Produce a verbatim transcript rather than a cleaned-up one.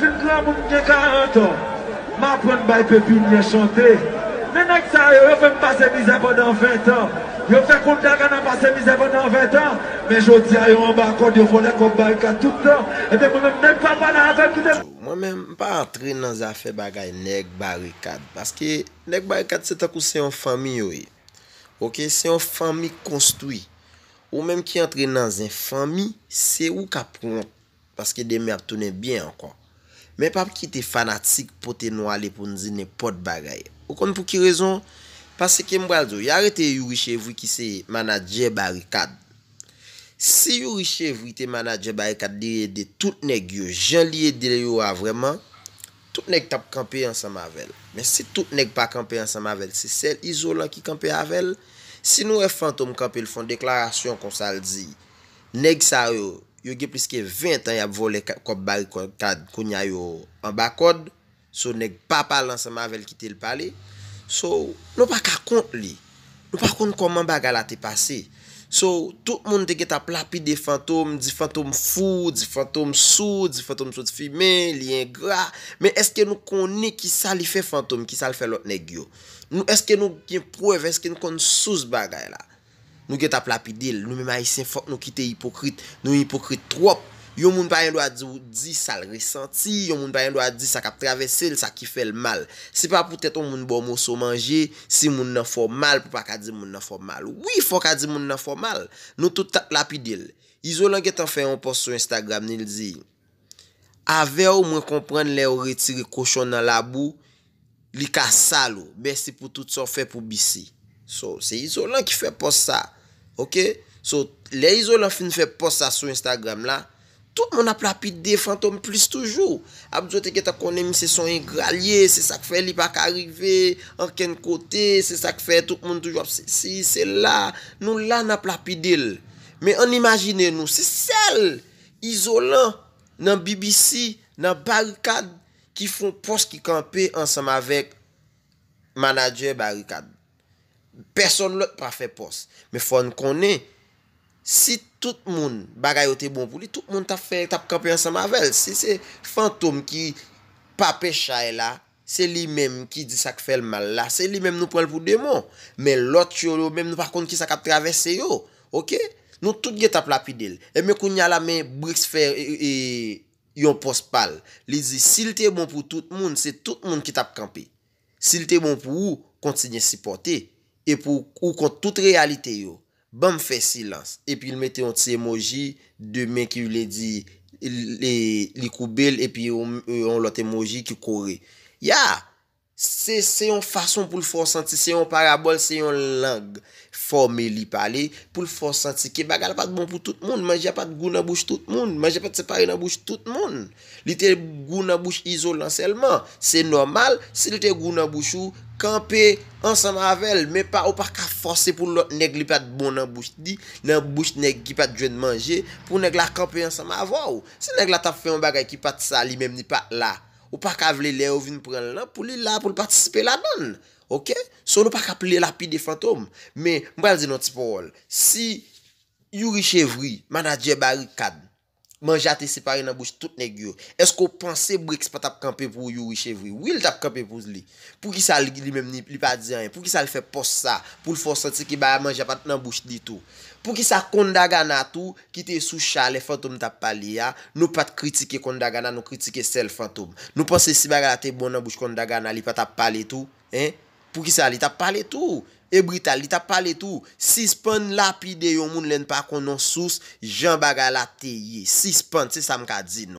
Fin granmoun gen karant an, m aprann bay Pepinyen chante. Men nèg sa yo, yo fè m pase mizè pandan ven tan. Yo fè Kondagana pase mizè pandan ven tan. Men jodi a, yo anba kòd, yo vòlè kòb Barikad tout tan. Ebyen, mwen menm, nèg pa pale avè m, kite m. Mwen menm, m pa antre nan zafè bagay nèg Barikad. Paske nèg Barikad se tankou se yon fanmi yo ye. Oke, se yon fanmi konstwi. Ou menm ki antre nan zen fanmi, se ou k ap wont. Paske demen ap tounen byen ankò. Men pa kite fanatik pote nou ale pou n di nenpòt bagay. Ou konn pou ki rezon? Paske m pral di w, y arete Youri Chevry ki se manadjè Barikad. Si Youri Chevry te manadjè Barikad, li ede tout nèg yo, jan li ede yo a vrèman, tout nèg t ap kanpe ansanm avè l. Men si tout nèg pa kanpe ansanm avè l, se sèl Izolan ki kanpe avè l. Si nou wè Fantom kanpe, l fè yon deklarasyon konsa, l di, nèg sa yo, yo gen plis ke ven tan y ap vòlè ka-, kòb Barikad, kounye a yo anba kòd. So, nèg pa pale ansanm avè l, kite l pale. So, nou pa ka kont li. Nou pa konn kòman bagay la te pase. So, tout moun te gentan ap lapide Fantom, di Fantom fou, di Fantom sou, di Fantom sot fimen, li engra. Men èske nou konnen kisa li fè Fantom, kisa l fè lòt nèg yo? Nou, èske nou gen prèv, èske nou konn sous bagay la? Nou gentan ap lapide l. Nou menm Ayisyen, fòk nou kite ipokrit. Nou ipokrit twòp. Yon moun pa gen dwa di w, di sa l resanti, yon moun pa gen dwa di sa k ap travèse l, sa ki fè l mal. Se pa poutèt yon moun ba w moso manje, si moun nan fè w mal, pou w pa ka di moun nan fè w mal. Wi, fò w ka di moun nan fè w mal. Nou tout t ap lapide l. Izolan gentan fè yon pòs sou Instagram li, l di, avè w, mwen konprann lè yo retire kochon nan labou, li ka sal ou. Mèsi pou tout sa w fè pou B C. So, se Izolan ki fè pòs sa. Oke? So, lè Izolan fin fè pòs sa sou Instagram la, tout moun ap lapide Fantom plis toujou. Ap di w te gentan konnen misye se yon engra l ye, se sa k fè li pa ka rive ankenn kote, se sa k fè tout moun toujou ap se, se, se la. Nou la, n ap lapide l. Men ann imajine nou, se sèl Izolan nan B B C, nan Barikad, ki fè yon pòs ki kanpe ansanm avèk manadjè Barikad. Pèsonn lòt pa fè pòs. Men fò n konnen, si tout moun, bagay yo te bon pou li, tout moun t ap fè, t ap kanpe ansanm avè l. Si se Fantom ki pa pè chay la, se li menm ki di sa k fè l mal la, se li menm nou pran l pou demon. Men lòt yo, yo menm nou pa konn kisa k ap travèse yo. Oke? Nou tout gentan ap lapide l. Ebyen kounye a la, men Brix fè, e, e, e, yon pòs pa l. Li di, si l te bon pou tout moun, se tout moun ki t ap kanpe. Si l te bon pou ou, kontinye sipòte. E pou ou kont tout reyalite yo, ban m fè silans. Epi l mete yon ti emoji de men ki vle di li, li koube l, epi yon, yon lòt emoji ki kore. Ya! Se, se yon fason pou l fè w santi, se yon parabòl, se yon lang fòme li pale, pou l fè w santi ke bagay la pa t bon pou tout moun, manje a pa t gou nan bouch tout moun, manje pa t separe nan bouch tout moun. Li te gou nan bouch Izolan sèlman. Se nòmal, si l te gou nan bouch ou, kanpe ansanm avè l, men pa, ou pa ka fòse pou lòt nèg li pa t bon nan bouch li, nan bouch nèg ki pa t jwenn manje, pou nèg la kanpe ansanm avè w. Si nèg la t ap fè yon bagay ki pa t sa, li menm li pa t la, ou pa ka vle lè yo vin pran l lan pou li la, pou l patisipe ladan l. Oke? So, nou pa ka pli lapide Fantom. Men, m pral di nou yon ti pawòl. Si Youri Chevry, manadjè Barikad, manje a te separe nan bouch tout nèg yo, èske w panse Brix pa t ap kanpe pou Youri Chevry? Wi, l t ap kanpe pou li. Poukisa li, li menm li, li pa di anyen? Poukisa l fè pòs sa? Pou l fè w santi ke bagay manje a pa t nan bouch li tou? Poukisa Kondagana tou, ki te sou cha lè Fantom t ap pale a, nou pa t kritike Kondagana, nou kritike sèl Fantom? Nou panse si bagay la te bon nan bouch Kondagana, li pa t ap pale tou? Hein? Poukisa li t ap pale tou? E Brital, li t ap pale tou? Sispann lapide yon moun lè n pa konn yon sous, jan bagay la te ye. Sispann, se sa m ka di nou.